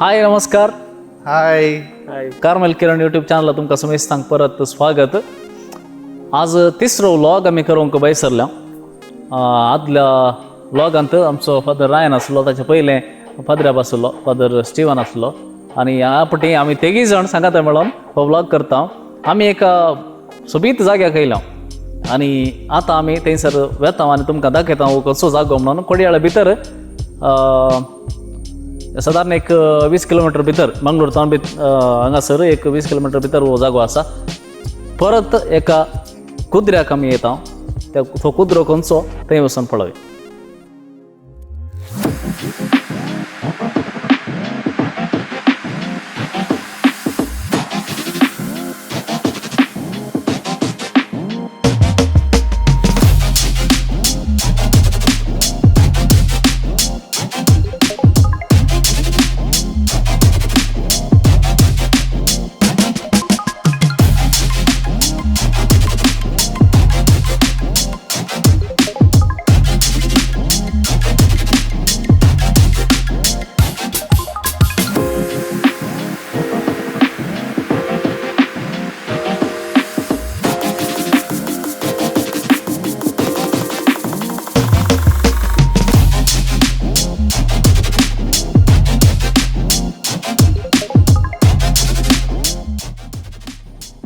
हाय नमस्कार. हाय. कार्मेल किरण यूट्यूब चॅनला तुमकां समेस्तांक परत स्वागत. आज तिसरो व्लॉग आमी करूंक भायर सरल्या. आदल्या व्लॉगांत आमचो फादर रायन आसलो, ताचे पयलें फादराब आसलो, फादर स्टिवन आसलो आनी ह्या पटी आमी तेगीय जाण सांगाता मेळोन हो व्लॉग करता. आमी एका सोबीत जाग्याक येयल्या आनी आतां आमी थंयसर वेता आनी तुमकां दाखयता हो कसो जागो म्हणून. कोडयाळ भितर सादारण एक 20 किलोमिटर भितर, मंगळूर तावन हांगासर एक 20 किलोमिटर भितर हो जागो आसा. परत एका कुद्र्याक आमी येता, त्या तो कुद्रो खंयचो थंय वचून पळोवया.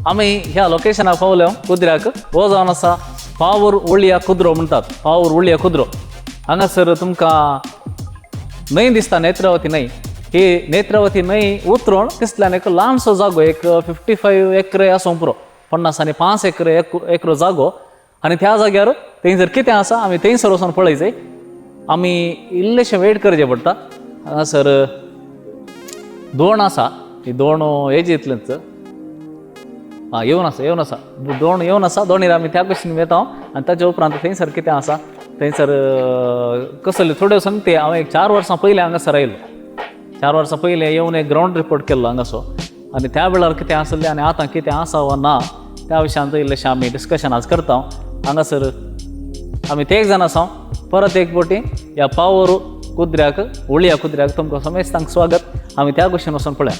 आमी ह्या लोकेशनाक पावल्या कुद्र्याक. हो जावन आसा पावर उळया कुद्रो म्हणटात, पावर उळया कुद्रो. हांगासर तुमकां न्हंय दिसता, नेत्रावती न्हंय. ही नेत्रावती न्हंय उतरून तिसल्यान एक ल्हानसो जागो, एक 55 एकरे आसूंक पुरो, 50 आनी 5 एकरे एकरो जागो. आनी त्या जाग्यार थंयसर कितें आसा आमी थंयसर वचून पळयचें. आमी इल्लेशें वेट करचें पडटा. हांगासर दोण आसा, ही दोण हेजे इतलेंच आं येवन आसा, येवन आसा दोण, येवन आसा दोणीर. आमी त्या कुशीन वेता आनी ताच्या उपरांत थंयसर कितें आसा, थंयसर कसले थोड्यो सांगते. हांव एक 4 वर्सां पयलीं हांगासर आयलो. 4 वर्सां पयलीं येवन एक ग्रावंड रिपोर्ट केल्लो हांगासो आनी त्या वेळार कितें आसलें आनी आतां कितें आसा वा ना त्या विशयांत इल्लेशें आमी डिस्कशन आज करता. हांगासर आमी तेग जाण आसा. परत एक बोटी ह्या पावर कुद्र्याक, उळया कुद्र्याक तुमकां समेस्तांक स्वागत. आमी त्या कुशीन वचून पळया.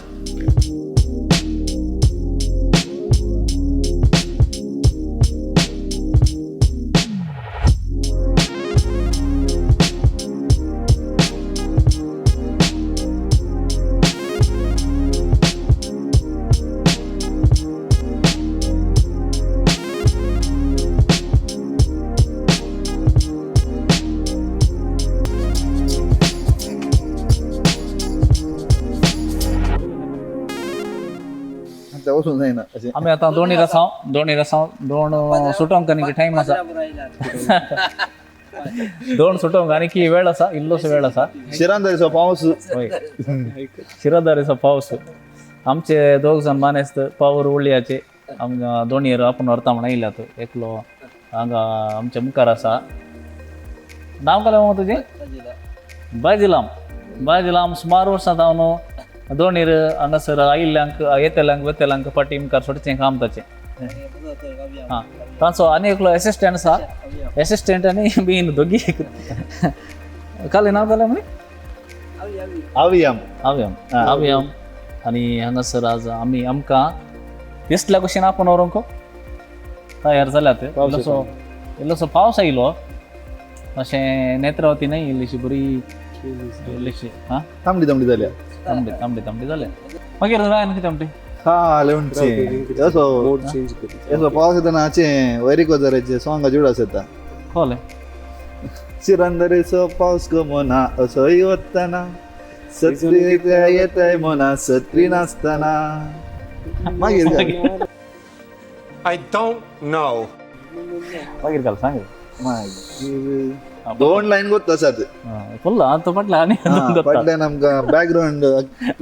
वचून जायना अशें. आमी आतां दोणीर आसा, दोणीर आसा. दोण सुटोंक आनी टायम आसा, दोण सुटोंक आनी की वेळ आसा, इल्लोसो वेळ आसा. शिरांदरीचो पावस. हय, शिरदारीचो पावस. आमचे दोग जाण मानेस्त पावर उळयाचे आमकां दोणयेर आपूण व्हरता म्हण येयल्यात. एकलो हांगा आमच्या मुखार आसा. नांव काय मामा तुजें? बाजिलाम. बाजिलाम सुमार वर्सां जावन दोणीर हांगासर आयिल्ल्यांक, येतल्यांक वेतल्यांक फाटीं मुखार सोडचें काम ताचें. हां, तांचो आनी एकलो एसिस्टंट आसा, एसिस्टंट आनी बीन दोगी. काले नांव कालें म्हणी? आवियाम. आव्याम, आव्याम. आनी हांगासर आज आमी आमकां दिसल्या कुशीन आपूण व्हरूंक तयार जाल्यात. इल्लोसो इल्लोसो पावस आयलो, अशें नेत्रावती न्हय इल्लीशी बरी इल्लीशी हां तांबडी तांबडी जाल्या. तांबडी तांबडी तांबडी जालें. मागीर रायन कितें म्हणटी? हा लेवनचे असो असो पावस येताना हाचे वैरीक वजाराचे सॉंग जुड येता. कोलें शिरांदरीचो पावस गमना असोय वतना, सत्री येताय मना सत्री नासतना. मागीर काय? I don't know. मागीर घाल सांग. मागीर दोन लायन गोत आसात. फुल्ल आतां म्हटल्यार आनी दोन जाता. फाटल्यान आमकां बॅकग्रावंड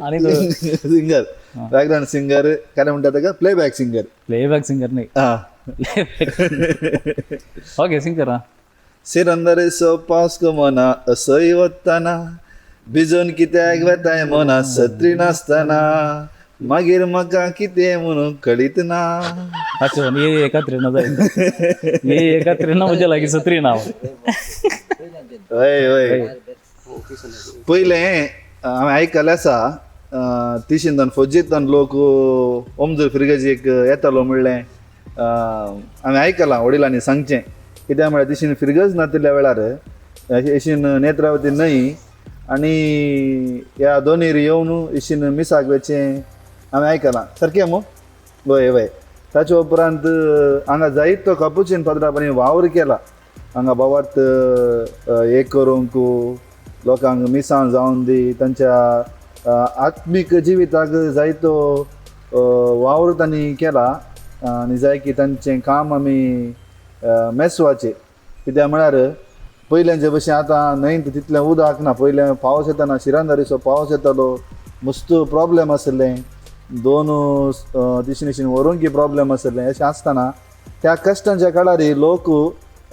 आनी सिंगर, बॅकग्रावंड सिंगर काय म्हणटा ताका, प्लेबॅक सिंगर. प्लेबॅक सिंगर न्ही. हा. ओके, सिंगर आं. सिरंदरेचो पावस गमना असोय वतना, भिजून कित्याक वेताय मना सत्री नासतना, मागीर म्हाका कितें म्हणून कळीत ना. अच्छा, ये एकात्रे ना जाय, ये एकात्रे ना म्हज्या लागीं सत्री ना. हय हय, पयलें हांवें आयकलें आसा, तिशीन फौजेंतल्यान लोक ओमजूर फिरगजेक येतालो म्हणलें आमी आयकलां वडिलांनी सांगचें. कित्याक म्हळ्यार तिशीन फिरगज नातिल्ल्या वेळार अशीन नेत्रावती न्हंय आनी ह्या दोनीर येवन अशीन मिसाक वचें आमी आयकलां. सारकें मू? वय वय. ताचे उपरांत हांगा जायतो कापुचीन पाद्रांनी वावर केला. हांगा भावार्थ एक करूंक लोकांक मिसां जावन दी, तांच्या आत्मीक जिविताक जायतो वावर तांणी केला आनी जाय की तांचें काम आमी मेसवाचें. कित्याक म्हळ्यार पयल्याचे भशेन आतां न्हंयत तितलें उदक ना. पयलें पावस येताना शिरांदारीचो पावस येतालो, मस्त प्रोब्लेम आसलें, दोन दिशीन दिशीन व्हरूंक प्रोब्लेम आसलें. अशें आसतना त्या कश्टांच्या काळार लोक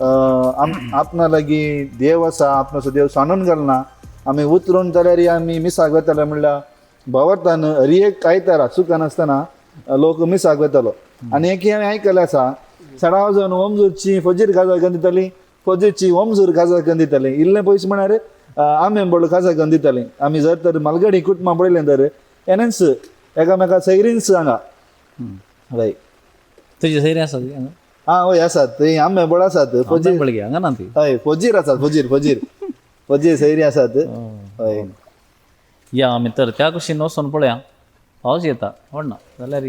आपणा लागीं देव आसा, आपणाचो देव सांडून घालना. आमी उतरून जाल्यार आमी मिसाक वताले म्हणल्यार भावार्थान हर एक आयतारा चुकनासतना लोक मिसाक वतालो. आनी एक हांवें आयकलें आसा, सडाव जावन ओमजूरची फजीर काजार करून दिताली, फजीरची ओमजूर काजार करून दिताली. इल्लें पयशे म्हळ्यार आंबेंबोळ काजार करून दिताली. आमी जर तर मालगडी कुटुंबां पळयलें तर येनेच एकामेका सैरींच हांगा. हय तुजी सैरी आसा ती हांगा? आं हय आसात, थंय आंबेबोळ आसात, फजीर. आंबेबोळ हांगा ना ती? हय फजीर आसात, फजीर फजीर फजीर सैरी आसात. हय या आमी तर त्या कुशीन वचोन पळया, पावस येता व्हडना जाल्यार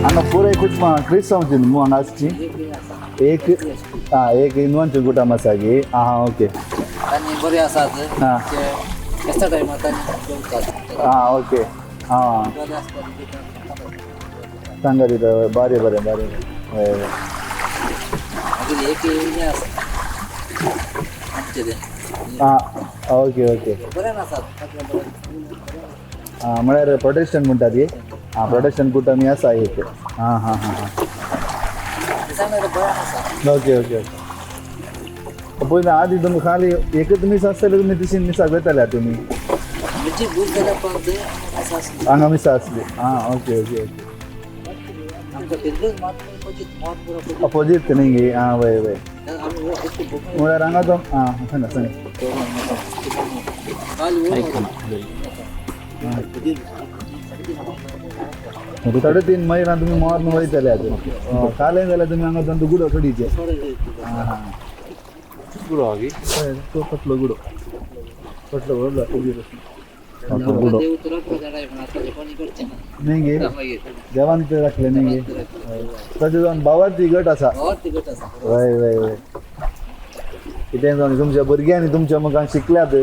हांगा पुराय कुटुंबां क्रिस्तांवची न्हू हांगा आसची? एक आं एक हिंदवांची कुटुंब आसा की? आं ओके. तांणी बरे आसात. आं. फेस्ता टायमार तांणी जेवतात. आं ओके. आं बरे आसतात. सांगा दिता. बरें बरें बरें. हय हय. मागीर एक हें आसा आमचें तें. आं ओके ओके. बरें आसात. आं म्हळ्यार प्रोटेस्टंट म्हणटा ती? आं प्रोटेस्टंट कुटुंब आसा एक. आं हां हां हां. बरें आसा. Okay okay okay. पयलीं आदी तुमकां खाली एकच मीस आसतलें, तुमी तिशीन मिसाक वयताले तुमी? म्हणजे भूल जाल्या उपरांत मिसां आसली. हांगा मिसां आसली. आं ओके ओके ओके. आमकां फिरगज मात फजीत मात बरो. अपोजीट न्ही गे? आं वय वय. आमी म्हळ्यार हांगा तो आं सांगा सांगा. साडे 3 मैलां तुमी मोर्न वयतले आतां. कालें जाल्यार तुमी हांगा तांचो गुडो कडीचे. आं हां गुडो आगी तो पटलो गुडो, पटलो व्हडलो गुडो न्ही गे? देवान ते राखले न्ही गे? ताचे जावन भावार्थी गट आसा. हय हय हय. कितें जावन तुमच्या भुरग्यांनी तुमच्या मुखार शिकल्यात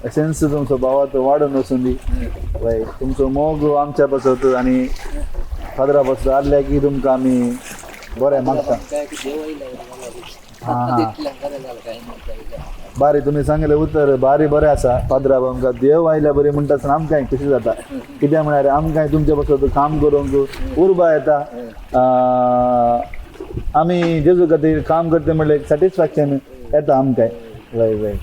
अशेंच तुमचो भावार्थ वाडून वचून दी. हय तुमचो मोग आमच्या पासत आनी फादरा पासत आहल्या की तुमकां आमी बरें मागता. हां हां बारी तुमी सांगलें उतर बारी बरें आसा. फादरा आमकां देव आयल्या बरी म्हणटा आसतना आमकांय खुशी जाता. कित्याक म्हळ्यार आमकांय तुमच्या पासत काम करूंक उर्बा येता. आमी जेजू खातीर काम करता म्हणल्यार एक सॅटिस्फॅक्शन येता आमकांय. हय हय.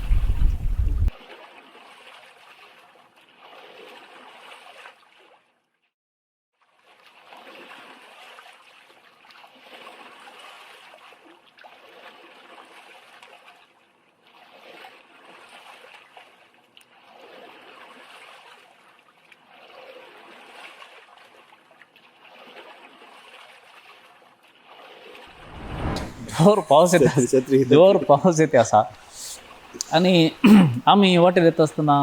जोर पावस येता, जोर पावस येते आसा. आनी आमी वाटेर येता आसतना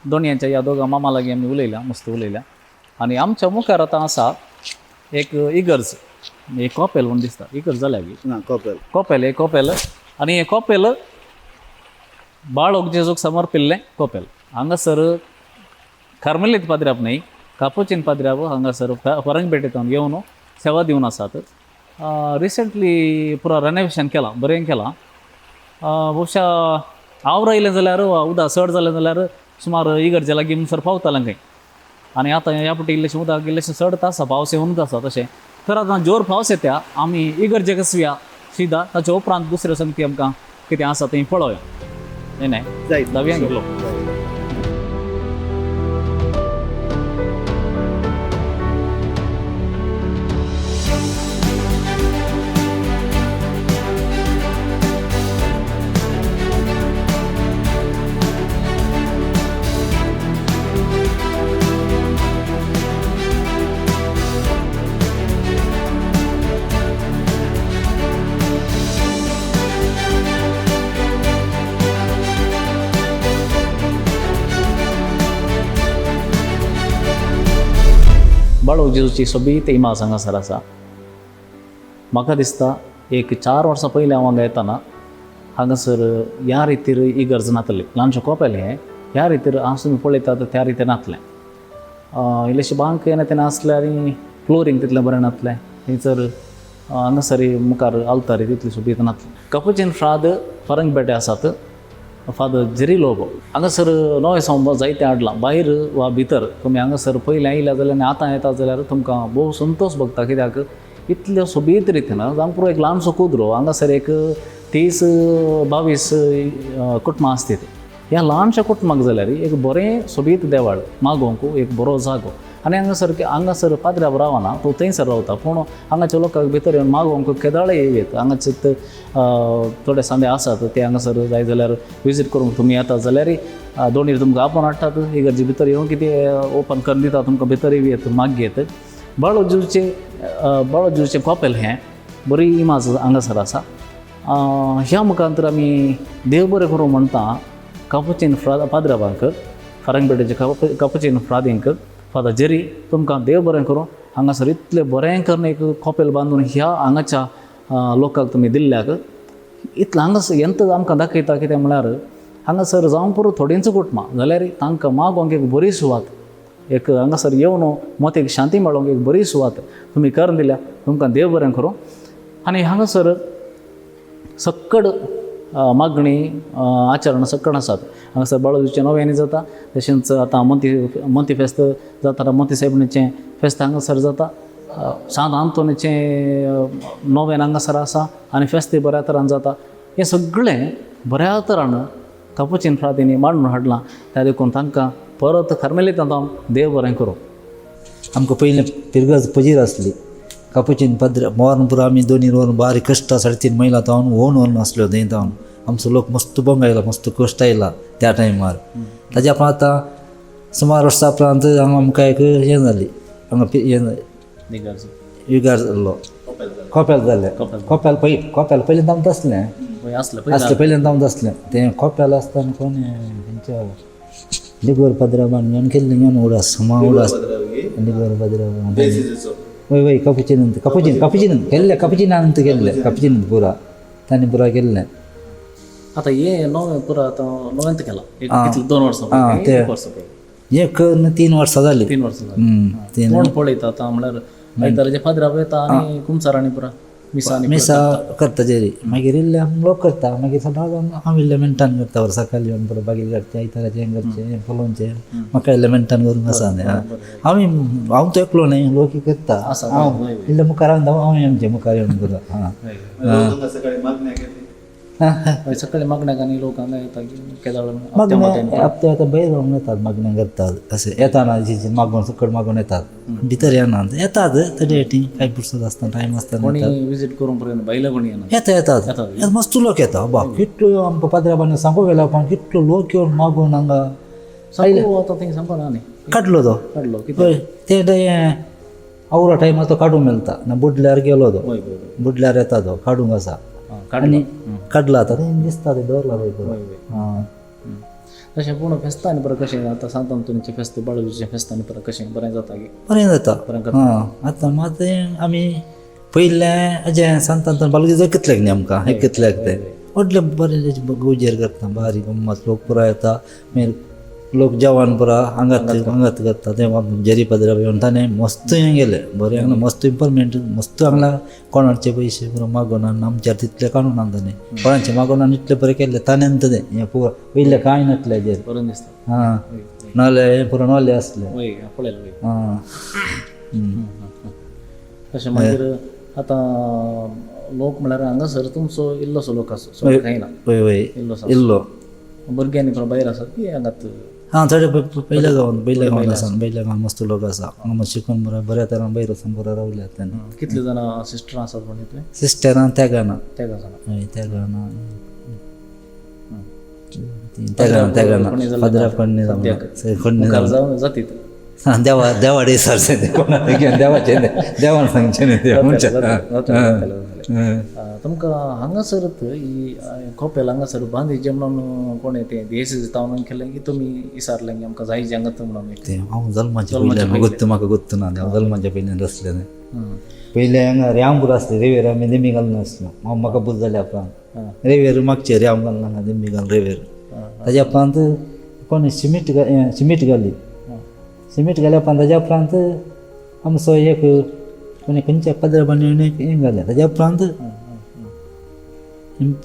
दोनयांच्या ह्या दोगां मामा लागीं आमी उलयल्या, मस्त उलयल्या. आनी आमच्या मुखार आतां आसा एक इगर्ज, एक कॉपेल म्हूण दिसता. इगर्ज जाल्या गी? ना कॉपेल. कॉपेल, एक कॉपेल. आनी हें कॉपेल बाळोक जेजूक समर्पिल्लें कॉपेल. हांगासर कार्मेलीत पाद्र्याब न्हय, कापुचीन पाद्र्याब हांगासर फरंगपेटेंत येवन सेवा दिवन आसात. रिसेंटली पुरा रेनोवेशन केलां, बरें केलां. बहुशा आवरो आयलें जाल्यार वा उदक चड जालें जाल्यार सुमार इगर्जे लागीं म्हणसर पावतालें खंय. आनी आतां ह्या फावटी इल्लेशें उदक इल्लेशें चडत आसा, पावस येवनूच आसा तशें. तर आतां जोर पावस येता, आमी इगर्जेक वचया सिदा, ताच्या उपरांत दुसऱ्यो संगती आमकां कितें आसा तें पळोवया. न्हय न्हय जायत धाव्या गेलो. बाळू जेजूची सोबीत इमाज हांगासर आसा. म्हाका दिसता एक 4 वर्सां पयलीं हांव हांगा येताना हांगासर ह्या रितीर इगर्ज नातली, ल्हानशें कोपेल हें ह्या रितीर हांव तुमी पळयतात त्या रितीर नातलें. इल्लेशें बांक येना तेन्ना आसलें आनी फ्लोरींग तितलें बरें नातलें. थंयसर हांगासर मुखार आल्तारी तितली सोबीत नातलें. कपुचीन फ्राद फरंगपेटे आसात, फादर जेरी लोबो. हांगासर नवें संब जायतें हाडलां, भायर वा भितर. तुमी हांगासर पयलीं आयल्या जाल्यार आनी आतां येता जाल्यार तुमकां भोव संतोश भोगता, कित्याक इतल्यो सोबीत रितीन जावं पुरो एक ल्हानसो कुद्रो हांगासर एक 30-22 कुटुंबां आसतात. ह्या ल्हानशा कुटुंबाक जाल्यार एक बरें सोबीत देवाळ मागोवंक एक बरो जागो. आनी हांगासर हांगासर पाद्र्याब रावना, तो थंयसर रावता, पूण हांगाच्या लोकांक भितर येवन मागोवंक केदाळय येत. हांगाचे थोडे सांदे आसात ते हांगासर जाय जाल्यार विजीट करूंक तुमी येतात जाल्यार दोणीर तुमकां आपोवन हाडटात, इगर्जे भितर येवन कितें ओपन करून दिता तुमकां, भितर येत मागयेत. बाळो जेजूचें कॉपेल हें बरी इमाज हांगासर आसा. ह्या मुखांतर आमी देव बरें करूं म्हणटा कापुचीन पाद्राबांक, फारंगपेटेच्या कापुचीन फ्रादींक, फादर जेरी तुमकां देव बरें करूं. हांगासर इतलें बरें करून एक कॉपेल बांदून ह्या हांगाच्या लोकांक तुमी दिल्ल्याक. इतलें हांगासर येंत आमकां दाखयता कितें म्हळ्यार हांगासर जावं पुरो थोडींच कुटुंबां जाल्यार तांकां मागोवंक एक बरी सुवात, एक हांगासर येवन मतीक शांती मेळोवंक एक बरी सुवात तुमी करून दिल्या, तुमकां देव बरें करूं. आनी हांगासर सक्कड मागणी आचरण सक्कड आसात. हांगासर बाळोजीचें नव्यानी जाता, तशेंच आतां मोंती फेस्त जाता, मोंती सायबिणीचें फेस्त हांगासर जाता, सांत आंतोनीचें नोवेन हांगासर आसा आनी फेस्तूय बऱ्या तरान जाता. हें सगळें बऱ्या तरान कापुचीन फ्रादींनी मांडून हाडलां, त्या देखून तांकां परत कार्मेलितांत हांव देव बरें करूं. आमकां पयलीं फिरगज पजीर आसली कापुचीन पाद्र मोर्न पुरो आमी दोनी व्हरून बारीक कश्ट 3.5 मैलां तावन ओन व्हरून आसल्यो थंय तावन आमचो लोक मस्त बोंग आयला, मस्त कश्ट आयला त्या टायमार. ताज्या उपरांत आतां सुमार वर्सां उपरांत हांगा आमकां एक हें जाली, हांगा हें इगार जाल्लो, कोपेल जालें. कोपेल पयलीं कोपेल पयलीं तावन आसलें आसलें पयलीं तावन आसलें तें कोपेल आसतना कोण तेंच्या लिगोर पाद्राबान घेवन केल्लें, घेवन उडास सुमा उडास लिगोर पाद्राबान वय वय कपुचिनंत कपुचिन कपुचिनंत केल्लें, कपुचिनांत केल्लें, कपुचिनंत पुरा तांणी पुरा केल्लें. आतां हें नवें पुरा आतां नवेंत केलां कितलें 2 वर्सां पयलीं, 1 वर्सां पयलीं, एक 3 वर्सां जालीं. 3 वर्सां जालीं. कोण पळयता आतां म्हळ्यार आयताराचे पाद्राब येता आनी कुमसारांनी पुरा मिसांनी मिसां करता जेरी, मागीर इल्लें आमी लोक करता, मागीर सदांच हांव इल्लें मिनटान करता, वर्सा सकाळीं येवन पुरो बागील काडचें, आयताराचें हें करचें, हें पळोवचें, म्हाका इल्लें मिनटान करूंक आसा न्ही. हांव तो एकलो न्ही, लोकूय करता. हांव इल्लें मुखार हांव आमचे मुखार येवन पुरो. हां सकाळी मागण्याक आनी लोक हांगा येता केदाळ मागण्या हप्ते आतां भायर रावूंक येतात, मागण्या करतात अशें येताना मागून सकड मागून येतात, भितर येना येतात तरी फाटी कांय पुरसत आसतना टायम आसतना कोणी विजीट करूंक पर्यंत भायले कोणी येना, येता येतात मस्त लोक येता. बा कितलो आमकां पाद्राबांनी सांगू गेलो पण कितलो लोक येवन मागून हांगा आतां थंय सांगो ना न्ही काडलो तो काडलो कितें ते आवरो टायमार तो काडूंक मेळटा ना, बुडल्यार गेलो तो, बुडल्यार येता तो काडूंक आसा आनी काडला आतां तें दिसता तें दवरला पळय पुरो. आं तशें पूण फेस्तांनी बरें कशें आतां सांत आंतोनीचें फेस्त, बाळोजीचें फेस्तांनी बरें कशें बरें जाता की बरें जाता. आं आतां मात आमी पयलें अजें सांत आंतोन बाळोजी कितल्याक न्ही आमकां हें कितल्याक तें व्हडलें बरें उजेर करता, बारीक गम्मत लोक पुरो येता, मागीर लोक जेवण पुरा हांगात हांगात करता तें जेरी पाद्रा येवन ताणें मस्त हें गेलें बरें हांगा मस्त इम्प्रुवमेंट मस्त हांगा कोणाचे पयशे पुरो मागून आमच्या तितले काडून ना ताणें कोणाचे मागून इतलें बरें केल्लें ताणें तें हें पुरो पयलें कांय नासलें हेजेर. बरें दिसता. आं नाले हें पुरो नाले आसलें. वय पळयलें वय. आं तशें मागीर आतां लोक म्हळ्यार हांगासर तुमचो इल्लोसो लोक आसा सगळो कांय ना. वय वय इल्लोसो इल्लो भुरग्यांनी पुरो भायर आसात की हांगात. हां थोडे पयल्या गांवांत पयल्या गांवांत आसा पयल्या गांवांत मस्त लोक आसा हांगा शिकून बरो बऱ्या तरान भायर वचून बरो रावल्यात तांणी. कितले जाणां सिस्टरां आसात म्हणलें तुवें? सिस्टरां तेगां तेगां जाणां. हय तेगां तेगां तेगां फादरा कोण्णी मुखार जावन जातीत. हां देवा देवाडे सरचें तें कोणा देवाचें देवान सांगचें न्ही तें मनशान. तुमकां हांगासर ही कोपेल हांगासर बांदिजे म्हणून कोणें तें देश जावन केलें की तुमी विचारलें की आमकां जाय हांगा म्हणून? तें हांव जल्माचें पयल्यान गोत्त म्हाका गोत्त ना हांव जल्माच्या पयल्यान आसलें तें. पयलें हांगा रेंव पुरो आसलें रेवेर आमी दिमी घालून आसलो हांव म्हाका बुद्द जाल्या उपरांत रेवेर मागचें रेंव घालून हांगा दिमी घालून रेवेर ताज्या उपरांत कोणें सिमीट सिमीट घाली सिमीट घाल्या उपरांत ताज्या उपरांत आमचो एक कोणें खंयच्या पदर बांदून एक हें घालें ताज्या उपरांत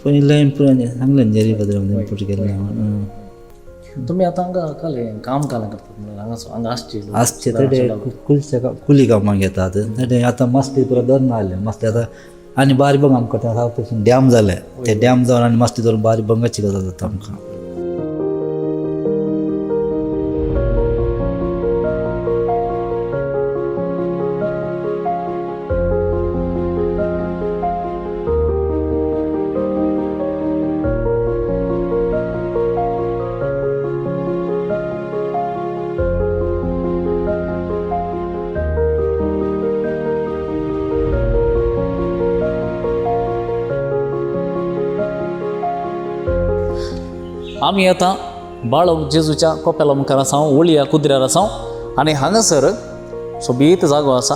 पयलें इम्प्रूव सांगलें जेरी पदर इम्प्रूव केल्लें. तुमी आतां हांगा कालें काम कालें करतात म्हणल्यार हांगा हांगा आसचे आसचे थोडे कुलच्या कुली कामाक घेतात थोडे. आतां मासली पुरो धरून आयले मासली आतां आनी बारी बंग आमकां सावथ डॅम जालें ते डॅम जावन आनी मासली धरून बारी बंगाची गजाल जाता आमकां. आमी आतां बाळो जेजूच्या कोपेला मुखार आसा, ओळया कुद्र्यार आसा आनी हांगासर सोबीत जागो आसा.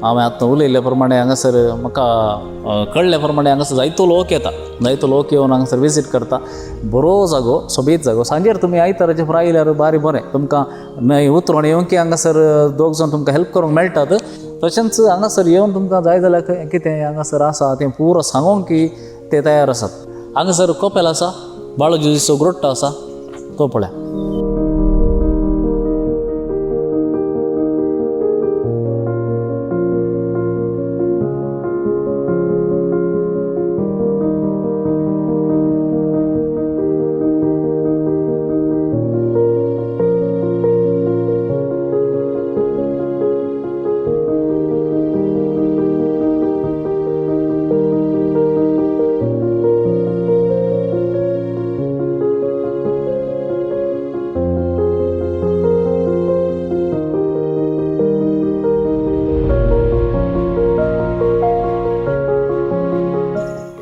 हांवें आतां उलयल्ल्या प्रमाणे हांगासर म्हाका कळ्ळ्या प्रमाणे हांगासर जायतो लोक येता, जायतो लोक येवन हांगासर विजीट करता. बरो जागो, सोबीत जागो. सांजेर तुमी आयताराचे पुरो आयल्यार बारी बरें, तुमकां न्हंय उतरोन येवंक की हांगासर दोग जाण तुमकां हेल्प करूंक मेळटात. तशेंच हांगासर येवन तुमकां जाय जाल्यार कितें हांगासर आसा तें पुरो सांगोंक की ते तयार आसात. हांगासर कोपेल आसा, बाळो जेजूचो ग्रोट्टो आसा, तो पळया.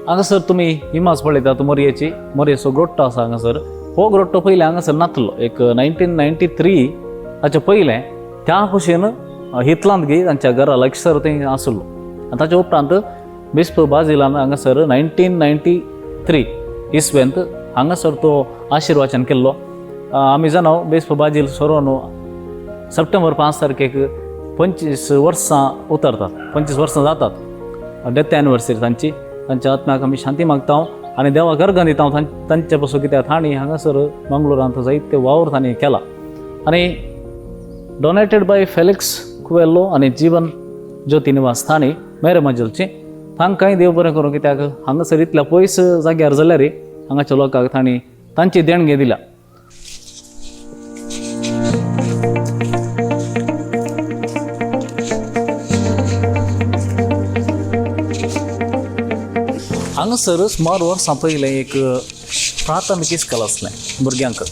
हांगासर तुमी इमाज पळयतात मोरयेची, मोरयेचो ग्रोट्टो आसा हांगासर. हो ग्रोट्टो पयलीं हांगासर नातलो, एक 1993 ताचे पयलें त्या खुशेन हितलांत गी तांच्या घरा लागसर थंय आसलो. आनी ताच्या उपरांत बिस्प बाजिलान हांगासर 1993 इसवेंत हांगासर तो आशिर्वाचन केल्लो. आमी जाणाव बिस्प बाजील सोरोन सप्टेंबर 5 तारखेक 25 वर्सां उतरतात, 25 वर्सां जातात डेथ एनिवर्सरी तांची. तांच्या आत्म्याक आमी शांती मागता आनी देवाक अर्गां दिता तांचे पासून, कित्याक तांणी हांगासर मंगळुरांत जायते वावर तांणी केला. आनी डोनेटेड बाय फेलिक्स कुवेल्लो आनी जीवन ज्योती निवास थाणी मेरे मजलची तांकांय देव बरें करूं, कित्याक हांगासर इतल्या पयस जाग्यार जाल्यार हांगाच्या लोकांक तांणी तांची देणगी दिल्या. हांगासर सुमार वर्सां पयलें एक प्राथमीक इस्कोल आसलें भुरग्यांक.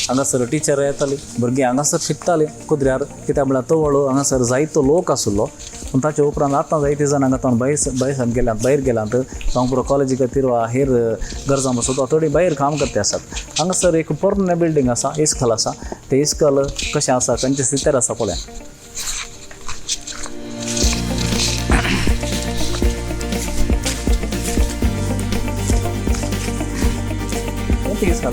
हांगासर टिचर येताली, भुरगीं हांगासर शिकतालीं कुद्र्यार, कित्याक म्हळ्यार तवळ हांगासर जायतो लोक आशिल्लो. पूण ताचे उपरांत आतां जायते जाण हांगा तावन भायर गेल्यात, भायर गेल्यात, जावं पुरो कॉलेजी खातीर वा हेर गरजां पासून थोडीं भायर काम करते आसात. हांगासर एक पोरणें बिल्डींग आसा, इस्कोल आसा. तें इस्कोल कशें आसा, खंयचे स्थितीर आसा पळया. इस्कोल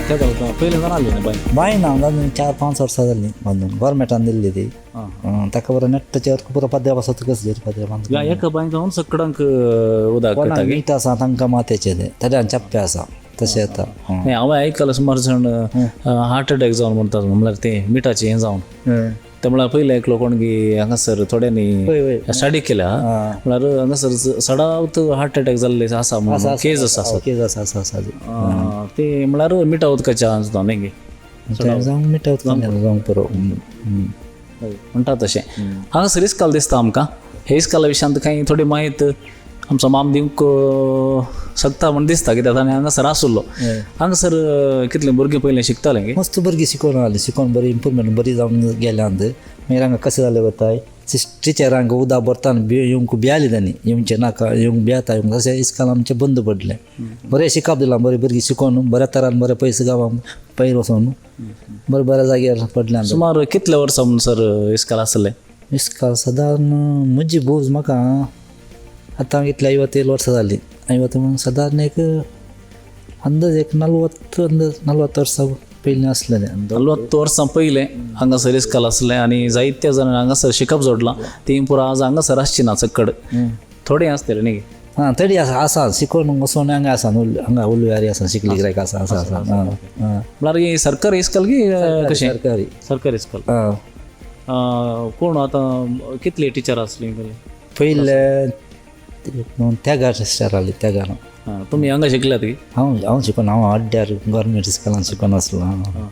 केदो पयलीं जाणाली न्ही बांय? बांय ना, जावन 4-5 वर्सां जालीं बांदून, गोवोरमेंटान दिल्ली ती. ताका बरो नेट्टचेर पुरो पाद्र्या पासत कसली पाद्र्या बांदून. ह्या एका बांय जावन सकडांक उदक कोणाक मीठ आसा तांकां मात्याचें तें ताज्यान चप्पे आसा तशें येता. नाही, हांवें आयकलां सुमार जाण हार्ट अटॅक जावन म्हणटात, म्हणल्यार तें मिठाचें हें जावन. ते म्हळ्यार पयलें एकलो कोणगी हांगासर थोड्यांनी स्टडी केल्या, म्हळ्यार हांगासर सडावत हार्ट अटॅक जाल्ले आसा म्हणून केज आसा. केज आसा आसा आसा. ते म्हळ्यार मिठा उदकाच्या जावन न्ही गे? जावंक मिठा उदकान जावंक पुरो म्हणटा तशें. हांगासर इस्काल दिसता आमकां. हे इस्काला विशयांत कांय थोडी म्हायत आमचो माम दिवंक शकता म्हण दिसता, कित्याक ताणें हांगासर आसुल्लो. हांगासर कितलीं भुरगीं पयलीं शिकतालें गे? मस्त भुरगीं शिकोवन आसलीं, शिकोवन बरी इम्प्रूवमेंट बरी जावन गेल्यांत. मागीर हांगा कशें जालें वताय टिचरांक उदक भरतना येवंक भियाली तांणी, येवचें नाका, येवंक भियेता येवंक, तशें इस्काल आमचें बंद पडलें. बरें शिकप दिलां, बरीं भुरगीं शिकोवन बऱ्या तरान बरे पयशे गांवांक पयर वचोन बरें बऱ्या जाग्यार पडलें. सुमार कितले वर्सां म्हणसर इस्काल आसलें? इस्काल सादारण म्हजी भोज म्हाका आतां कितले 50 वर्सां जालीं, 50 म्हणून सादारण एक अंदाज एक 40 अंदाज 40 वर्सां पयलीं आसलेलें. 40 वर्सां पयलें हांगासर इस्काल आसलें आनी जायत्या जाणांनी हांगासर शिकप जोडलां. ती पुरा आज हांगासर आसची ना, चक्कड थोडीं आसतलीं न्ही? आं, तरी आसा आसा शिकोवन वचोन हांगा आसा, हांगा उलयारी आसा, शिकली गिरायक आसा आसा आसा. आं म्हळ्यार ही सरकारी इस्काल की कशें? सरकारी. सरकारी इस्काल. आं. कोण आतां कितली टिचर आसली पयले त्यागार सिस्टर आसली, त्यागार. तुमी हांगा शिकल्यात की? हांव हांव शिकोन, हांव अड्ड्यार गोवोरमेंट इस्कॉलान शिकोन आसलो. हांव हांव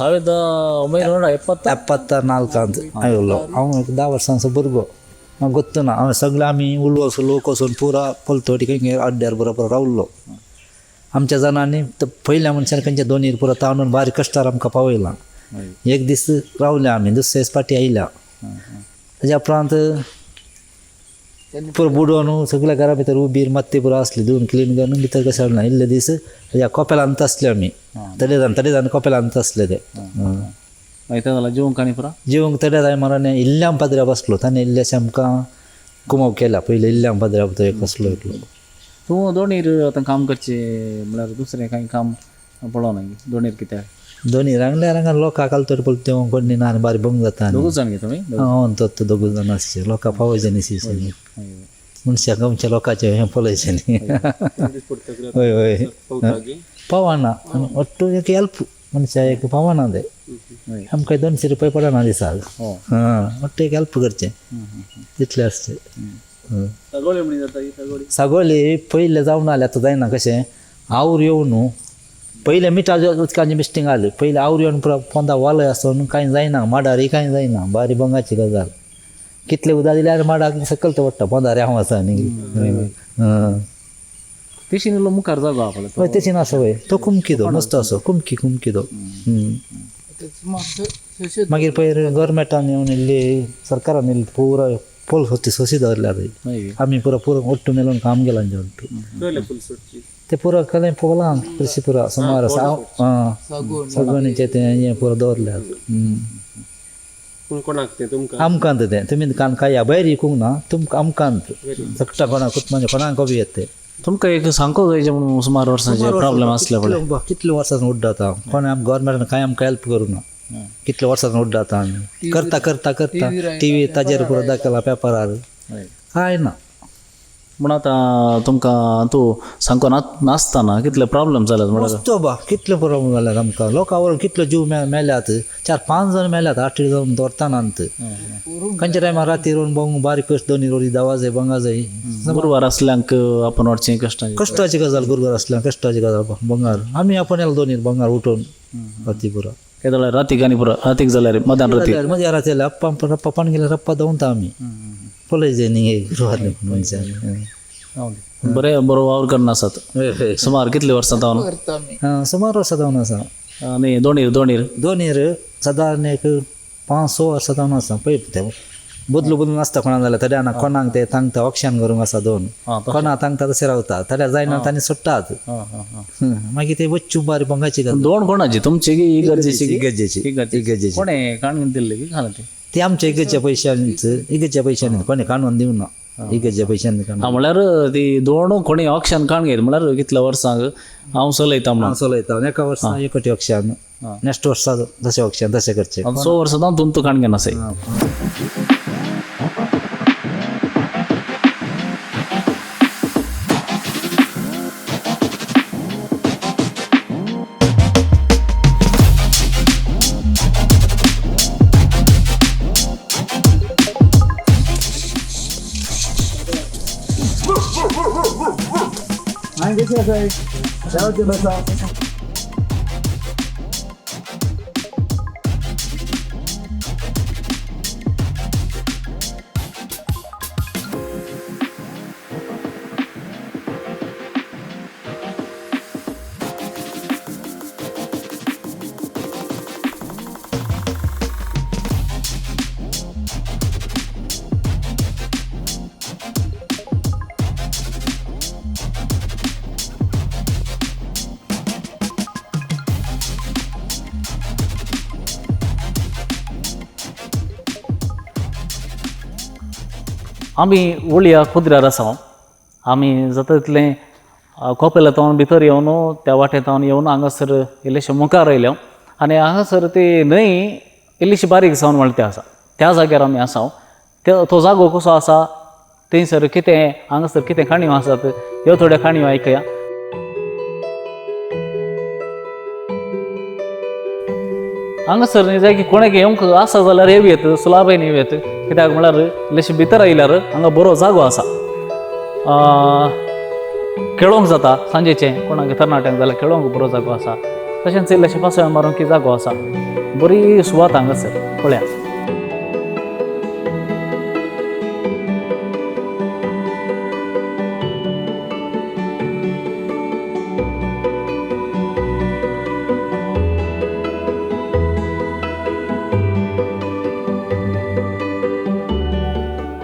1974 अंत आयलो. हांव एक 10 वर्सांचो भुरगो, म्हाका गोत्तू ना. हांव सगळे आमी उलोवचो लोक वचून पुरा पलतोडी खंय अड्ड्यार बरोबर रावलो. आमच्या जाणांनी पयल्या मनशान खंयच्या दोनीर पुरा ताणून बारीक कश्टार आमकां पावयलां. एक दीस रावले आमी, दुसरे दीस पाटी आयल्या. ताज्या उपरांत पुरो बुडोवन सगळ्या घरा भितर उबीर मात्ती पुरो आसली, धुवन क्लीन करून भितर कशें हाडना. इल्ले दीस ह्या कोपेलांत आसले आमी, तडे तडे जावन कोपेलांत आसले ते. मागीर तें जाल्यार जेवंक आनी पुरा जेवंक तडे जाय मराने इल्ल्याम पाद्र्या बसलो, ताणें इल्लेशें आमकां कुमाव केला. पयलीं इल्ल्याम पाद्र्या तो एक आसलो एकलो. तूं दोणीर आतां काम करचें म्हळ्यार दुसरें कांय काम पळोवना दोणीर कित्याक? दोनी रांगल्या हांगा लोकांक आलतोर पळय तें कोण ना आनी बारीक भंग जाता. दोगूच जाण गे तुमी? हांव तो दोगूच जाण आसचे, लोकां पावयचें न्ही सी मनशाक आमच्या लोकांचें हें पळयचें न्ही. हय हय पावना ಒಟ್ಟು एक हेल्प मनशाक एक पावना तें आमकां 200 रुपया पडना दिसाक. हां, ಒಟ್ಟು एक हेल्प करचें तितलें आसचें. सागोली पयलें जावन आसलें, आतां जायना. कशें आवर येवन पयलें मिठा उदकाचें मिस्टींग आसलें, पयलें आवर येवन पुरो पोंदा वालय आसून कांय जायना, माडारय कांय जायना. बारी भंगाची गजाल, कितलें उदक दिल्यार माडाक सकयल तो पडटा, पोंदार हांव आसा न्ही. तेशीन इल्लो मुखार जागो आपलो. हय तेशीन आसा, वय तो कुमकी तो मस्त आसो, कुमकी कुमकी तो. मागीर पयर गोवोरमेंटान येवन इल्ली सरकारान इल्ली पुरो पोल सोती सोशी दवरल्या थंय. आमी पुरो पुरो ಒಟ್ಟು मेलोवन काम केलां ಒಟ್ಟು ते पुरो कलें पोलां कृषी पुरो सुमार आसा. सागवणीचें तें हें पुरो दवरल्या. आमकां तें तुमी कान काय भायर विकूंक ना, तुमकां आमकां सगळ्या कोणाकूच म्हणजे कोणाक बी येत तें. तुमकां एक सांगको जाय म्हणून सुमार वर्सांचे प्रॉब्लेम आसले पळय. कितले वर्सां उड्डाता कोण आम गोवोरमेंटान कांय आमकां हेल्प करूं ना. कितले वर्सां उड्डाता आमी करता करता करता टी व्ही ताजेर पुरो दाखयला पेपरार कांय ना. म्हण आतां तुमकां तूं सामको नासतना कितले प्रॉब्लेम जाल्यात म्हणल्यार? मस्त बा कितले प्रॉब्लेम जाल्यात आमकां, लोकां व्हरून कितले जीव मेल्यात, 4-5 जाण मेल्यात, 8 जाण दवरतना. खंयच्या टायमार राती रोवन बोंग बारीक कश्ट दोनी रोडी दावा जाय बंगा जाय. गुरवार आसल्यांक आपण वाटचें कश्टां कश्टाची गजाल, गुरवार आसल्यार कश्टाची गजाल बंगार. आमी आपण येला दोनी बंगार उठून राती पुरो काय जाल्यार रातीक आनी पुरो रातीक जाल्यार मध्यान राती मध्या राती जाल्यार अप्पा रप्पा पान गेल्यार रप्पा दवरता आमी पळयचें न्ही गुरवार मनशान. बरें बरो वावर करना आसात. सुमार कितली वर्सां जावन? सुमार वर्सां जावन आसा. आनी दोणीर दोणीर दोनीर सादारण एक 5-6 वर्सां जावन आसा. पळय ते बदलू बदलून आसता कोणा जाल्यार थोड्या जाणां कोणाक ते तांकां ऑक्शन करूंक आसा दोन कोणा तांकां तशें रावता, थोड्या जायना तांणी सोडटात. मागीर ते वच्चू बारी भंगाची. दोन कोणाची तुमची की इगर्जेची? इगर्जेची. इगर्जेची. कोणें काडून दिल्ली की घाला ती? ते आमच्या इगर्जेच्या पयशांनीच, इगर्जेच्या पयशांनी कोणें काडून दिवना, इगर्जेच्या पयशांनी काडून. हां, म्हळ्यार ती दोन कोणी ऑक्शन काडून घेत म्हळ्यार कितल्या वर्सांक हांव चलयता म्हणून? हांव चलयता. एका वर्सा एकटी ऑक्शन, नेक्स्ट वर्सा तशें ऑक्शन तशें करचें. 6 वर्सां जावन तुमकां काडून घेना आसाय. आमी वळया कुद्र्यार आसा. आमी जाता तितलें कोपेला तावन भितर येवन त्या वाटेर तावन येवन हांगासर इल्लेशें मुखार आयले आनी हांगासर ती न्हंय इल्लीशी बारीक जावन म्हणटा आसा त्या जाग्यार आमी आसा. तो जागो कसो आसा, थंयसर कितें हांगासर कितें काणयो आसात ह्यो थोड्यो काणयो आयकया. हांगासर न्ही जाय की कोणाक येवंक आसा जाल्यार येवं येत, सुलाबायन येवं येत. कित्याक म्हळ्यार इल्लेशें भितर आयल्यार हांगा बरो जागो आसा, खेळोंक जाता सांजेचें कोणाक तरणाट्यांक जाल्यार खेळोंक बरो जागो आसा. तशेंच इल्लेशें पासय मारूंक जागो आसा, बरी सुवात हांगासर पळया.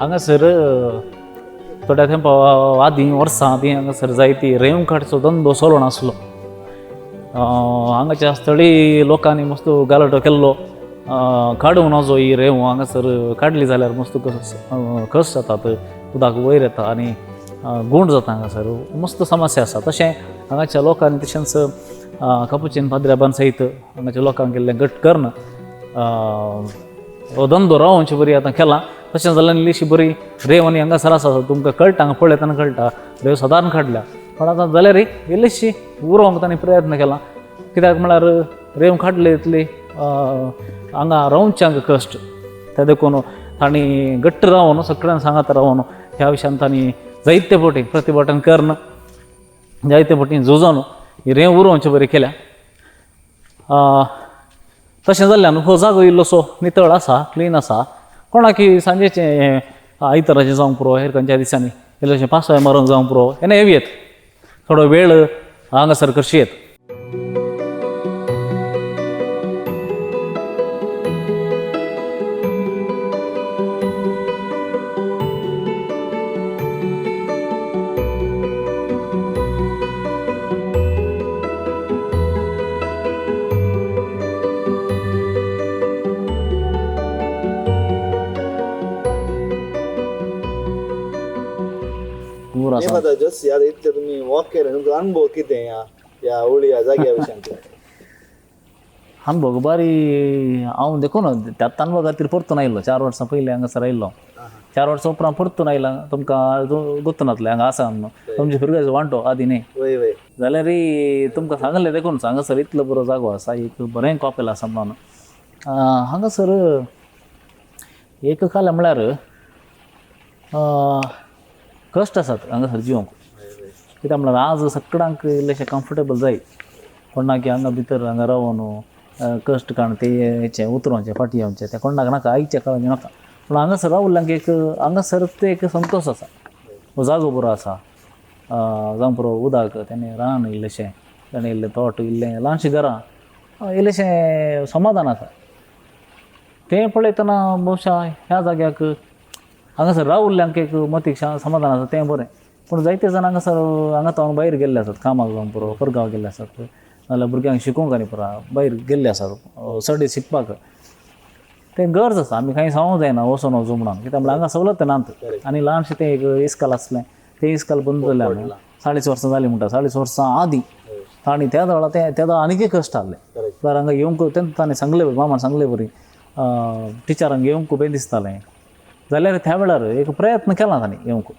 हांगासर थोड्या तेंपा आदीं वर्सां आदीं हांगासर जायती रेंव काडचो धंदो चलोन आसलो. हांगाच्या स्थळी लोकांनी मस्त गालाटो केल्लो, काडूंक नजो ही रेंव हांगासर काडली जाल्यार मस्त कस जातात, उदक वयर येता आनी गूंड जाता हांगासर, मस्त समस्या आसा. तशें हांगाच्या लोकांनी तशेंच कपुचीन पाद्र्याबान सयत हांगाच्या लोकांक केल्लें घट करून हो धंदो रावोवचे बरी आतां केला. तशें जाल्यार इल्लीशी बरी रेंव आनी हांगासर आसा, तुमकां कळटा हांगा पळयतना कळटा रेंव सादारण काडल्या. पण आतां जाल्यार इल्लीशी उरोवंक तांणी प्रयत्न केला. कित्याक म्हळ्यार रेंव काडले तितली हांगा रावचे हांगा कश्ट, ते देखून तांणी घट्ट रावन सगळ्यांक सांगात रावन ह्या विशयान तांणी जायते फावटी प्रतिभटन करून जायते फावटी झुजोन ही रेंव उरोवचे बरी केल्या. तशें जाल्ल्यान हो जागो इल्लोसो नितळ आसा, क्लीन आसा. कोणाकी सांजेचें आयताराचें जावंक पुरो, हेर खंयच्या दिसांनी इल्लेशें पासय मारूंक जावंक पुरो, येणे येवं येत, थोडो वेळ हांगासर करशी येत. जस्ट यार इतले तुमी वॉक केले, तुमचो अनुभव कितें ह्या ह्या होळी ह्या जाग्या विशयांत? अनुभव बारी हांव देखून त्याच अनुभव खातीर परतून आयलो. 4 वर्सां पयलीं हांगासर आयिल्लो, 4 वर्सां उपरांत परतून आयला. तुमकां गोत्त नातलें हांगा आसा म्हणून, तुमचे फिरगाचो वांटो आदी न्ही वय वय जाल्यार तुमकां सांगलें देखून हांगासर इतलो बरो जागो आसा, एक बरें कॉपेल आसा म्हणून. हांगासर एक काल म्हळ्यार कश्ट आसात हांगासर जिवंक. कित्याक म्हळ्यार आज सगळ्यांक इल्लेशें कम्फर्टेबल जाय, कोणाक हांगा भितर हांगा रावन कश्ट काडून ते हेचें उतरोवचें फाटीं येवचें तें कोणाक नाका, आयच्या काळान नाका. पूण हांगासर रावल्ल्यांक एक हांगासर ते एक संतोश आसा, हो जागो बरो आसा, जावं पुरो उदक, तेणें रान इल्लेशें, तेणें इल्लें तोट, इल्लें ल्हानशीं घरां, इल्लेशें समाधान आसा. तें पळयतना बहुशा ह्या जाग्याक हांगासर रावल्ल्यांक एक मतीक समाधान आसा, तें बरें. पूण जायते जाण हांगासर हांगा तावन भायर गेल्ले आसात कामाक, जावन पुरो परगांव गेल्ले आसात, नाजाल्यार भुरग्यांक शिकोवंक आनी पुरा भायर गेल्ले आसात चड शिकपाक. तें गरज आसा, आमी कांय सांगूंक जायना वचोन वचूं म्हणून, कित्याक म्हणल्यार हांगा सवलत नात. आनी ल्हानशें तें एक इस्काल आसलें, तें इस्काल बंद जालें. आमी 40 वर्सां जालीं म्हणटा, 40 वर्सां आदीं तांणी त्या वेळार तें तेदा आनीकय कश्ट आहले. म्हळ्यार हांगा येवंक तेन्ना ताणें सांगले, मामान सांगले बरी टिचरांक येवंक बी दिसतालें जाल्यार त्या वेळार एक प्रयत्न केला तांणी येवंक.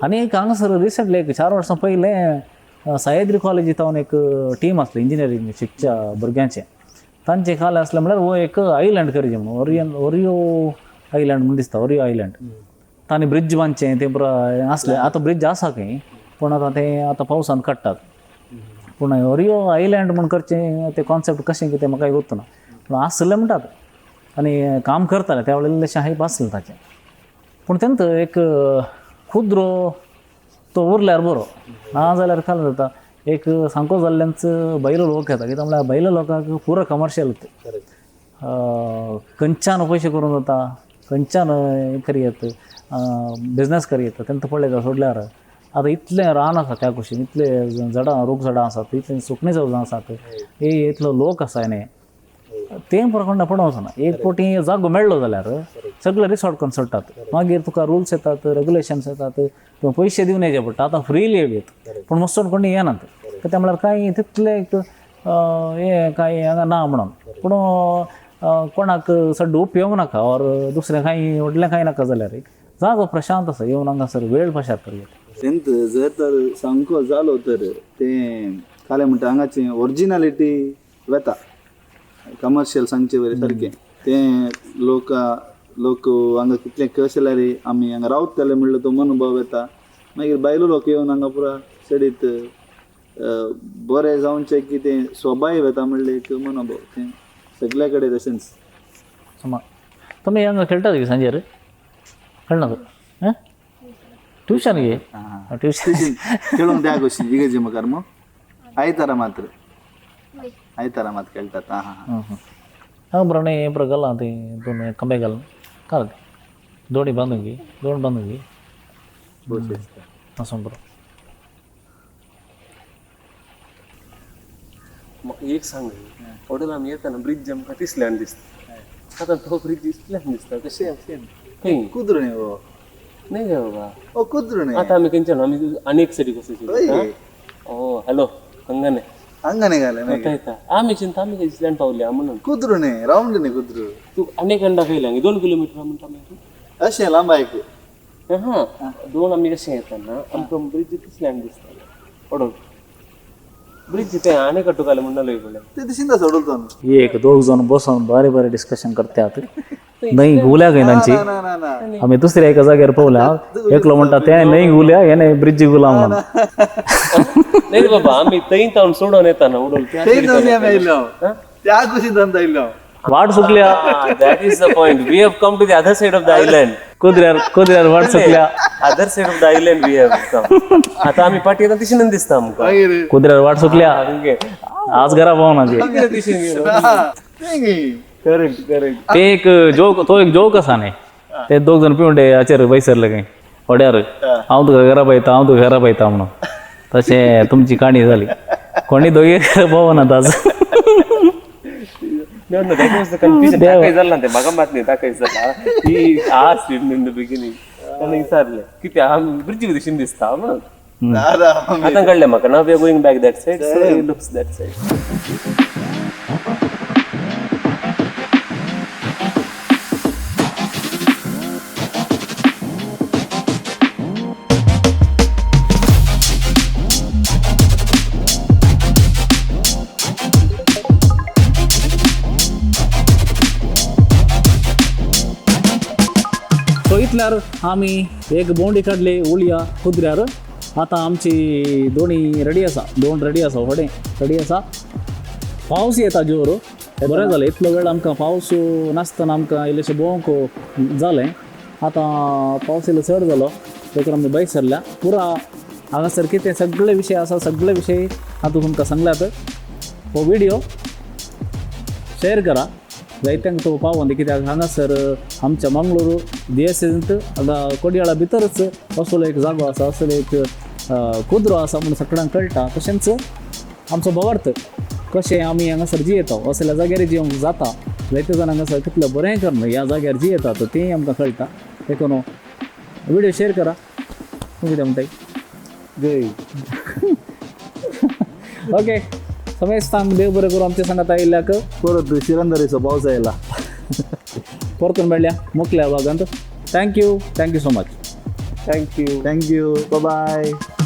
आनी एक हांगासर रिसंटली एक 4 वर्सां पयलें सह्याद्री कॉलेजी तावन एक टीम आसली इंजिनियरींग शिकच्या भुरग्यांचें. तांचे खाला आसलें म्हळ्यार हो एक आयलंड करचें म्हणून, ओरियन ओरियो आयलंड म्हूण दिसता, ओरियो आयलंड. तांणी ब्रिज बांदचें तें पुरा आसलें. आतां ब्रिज आसा खंय, पूण आतां तें आतां पावसांत काडटात. पूण ओरियो आयलंड म्हूण करचें तें कॉन्सेप्ट कशें कितें म्हाका गोत्त ना, पूण आसलें म्हणटात आनी काम करताले त्या वेळार, इल्लेशें हायप आसलें ताचें. पूण तेंत एक खुद्रो तो उरल्यार बरो, ना जाल्यार काल जाता एक सांको जाल्ल्यानच भायलो लोक येता. कित्याक म्हणल्यार भायल्या लोकांक पुरो कमर्शियल, खंयच्यान पयशे करूंक जाता, खंयच्यान हें करयत, बिजनस करयत, तेंका पळयता सोडल्यार. आतां इतलें रान आसा त्या कुशीन, इतले झाडां रूख झाडां आसात, इतलीं सुकणीं जावं आसात, हे इतलो लोक आसा न्ही, तें प्रकरण पडोवंक वचना. एक फावटी जागो मेळ्ळो जाल्यार सगळे रिसॉर्ट करून सोडटात, मागीर तुका रुल्स येतात, रेगुलेशन्स येतात, तुका पयशे दिवन येचे पडटा. आतां फ्रीली येत, पूण मस्तोन कोणी येनात, कित्याक म्हळ्यार कांय तितलें एक हें कांय हांगा ना म्हणून. पूण कोणाक चड उपयोग नाका ऑर दुसरें कांय व्हडलें कांय नाका जाल्यार जागो प्रशांत आसा, येवन हांगासर वेळ पाशार करया. तेंत जर तर सामको जालो तर तें कालें म्हणटा हांगाची ओरिजिनलिटी वेता, कमर्शियल सांगचे बरें सारकें तें लोक लोक हांगा कितलें कश जाल्यार आमी हांगा रावतले म्हणल्यार तो मनोभाव येता. मागीर भायलो लोक येवन हांगा पुरा चडीत बरें जावचें की तें सोबाय वेता म्हणलें एक मनोभाव तें सगल्या कडेन तशेंच. सुमार तुमी हांगा खेळटात की सांजेर खेळना हां ट्युशन गे ट्युशन खेळूंक त्या गोश्टी इगर्जे मुखार मग आयतारा मात्र, आयतारा मात खेळटात. आं हां हांगा बरो न्ही हें घालां तें दोन खंबे घालून काल दोणी बांदूंक दोन बांदूंक आसूं बरो. म्हाका एक सांग, हॉटेल आमी येताना ब्रिज आमकां तिसल्यान दिसता, आतां तो ब्रिज इतल्यान दिसता कशें? खंय कुद्रो न्ही हो न्ही गे बाबा, ओ कुद्रो न्ही. आतां आमी खंयच्यान आमी आनी एक सायडीक वचूं. ओ हॅलो हांगा न्ही हांगा न्ही घालें मागीर येता आमी चिंता आमी इतल्यान पावल्या म्हणून. कुद्रो न्ही, रावंड न्ही कुद्रो. तूं आनी एक दाखयलें हांगा 2 किलोमिटर म्हणटा मागीर अशें लांबायक हां दोन आमी कशें येताना आमकां ब्रिज तिसल्यान दिसताले, ओडो ब्रिज तें आनी कट्टू घालें म्हणून पळय ते दिशीन सोडून तो. एक दोग जण बसून बरे बरे डिस्कशन करतात, न्हंय घुल्या खंय तांची. ना ना ना आमी दुसऱ्या एका जाग्यार पावल्या, एकलो म्हणटा तें न्हंय घुल्या हें ब्रिज घुला म्हणून. नाही बाबा आमी थंय तावन सोडून येताना उडोल ते दोन आमी आयलो त्या कुशीन धंदा आयलो. वाट सुकल्या. That is the point, we have come to the other side of the island. कुद्र्यार कुद्र्यार वाट सुकल्या. Other side of the island we have come. आतां आमी पाटी येता तिशेन दिसता आमकां. कुद्र्यार वाट सुकल्या, आज घरा पावना ती. Correct correct. ते एक जोक, तो एक जोक आसा न्ही, ते दोग जण पिवंडे हाचेर बैसरले खंय होड्यार, हांव तुका घरा पळयता, हांव तुका घरा पळयता म्हणून. तशें तुमची काणी जाली, कोणी दोगी घरा पावनात आज. No, no, that was the confusion. ताकाय जालें ना तें, म्हाका मात न्ही ताकाय जाला. He asked him in the beginning. ताणें विचारलें कितें आमी ब्रिजी दिशीन दिसता म्हणून. आतां कळ्ळें म्हाका. Now we are going back that side, so he looks that side. So इतल्यार आमी एक बोंडी काडली उळया कुद्र्यार. आतां आमची दोणी रेडी आसा, दोण रेडी आसा, व्हडें रेडी आसा. पावस येता जोर, बरें जालें इतलो वेळ आमकां पावस नासतना आमकां इल्लेशें भोंवंक जालें. आतां पावस इल्लो चड जालो देखून आमी भायर सरल्या. पुरा हांगासर कितें सगळे विशय आसा, सगळे विशय हांव तुमकां सांगल्यात. हो व्हिडिओ शेअर करा जायत्यांक तो पावोन, कित्याक हांगासर आमच्या मंगळूर दियसेंत हांगा कोडयाळा भितरच असलो एक जागो आसा, असलो एक कुद्रो आसा म्हणून सगळ्यांक कळटा. तशेंच आमचो भावार्थ कशें आमी हांगासर जियेता, असल्या जाग्यार जिवंक जाता, जायते जाण हांगासर कितलें बरें करून ह्या जाग्यार जियेतात तें आमकां कळटा. देखून व्हिडिओ शेअर करा. तूं कितें म्हणटाय? जय. ओके, समेस्तांक देव बरें करूं. आमच्या सांगात आयिल्ल्याक परत शिरंदरीचो पावस आयला. परतून मेळ्ळ्या मुखल्या भागांत. Thank you, thank you so much. Thank you. Thank you, bye.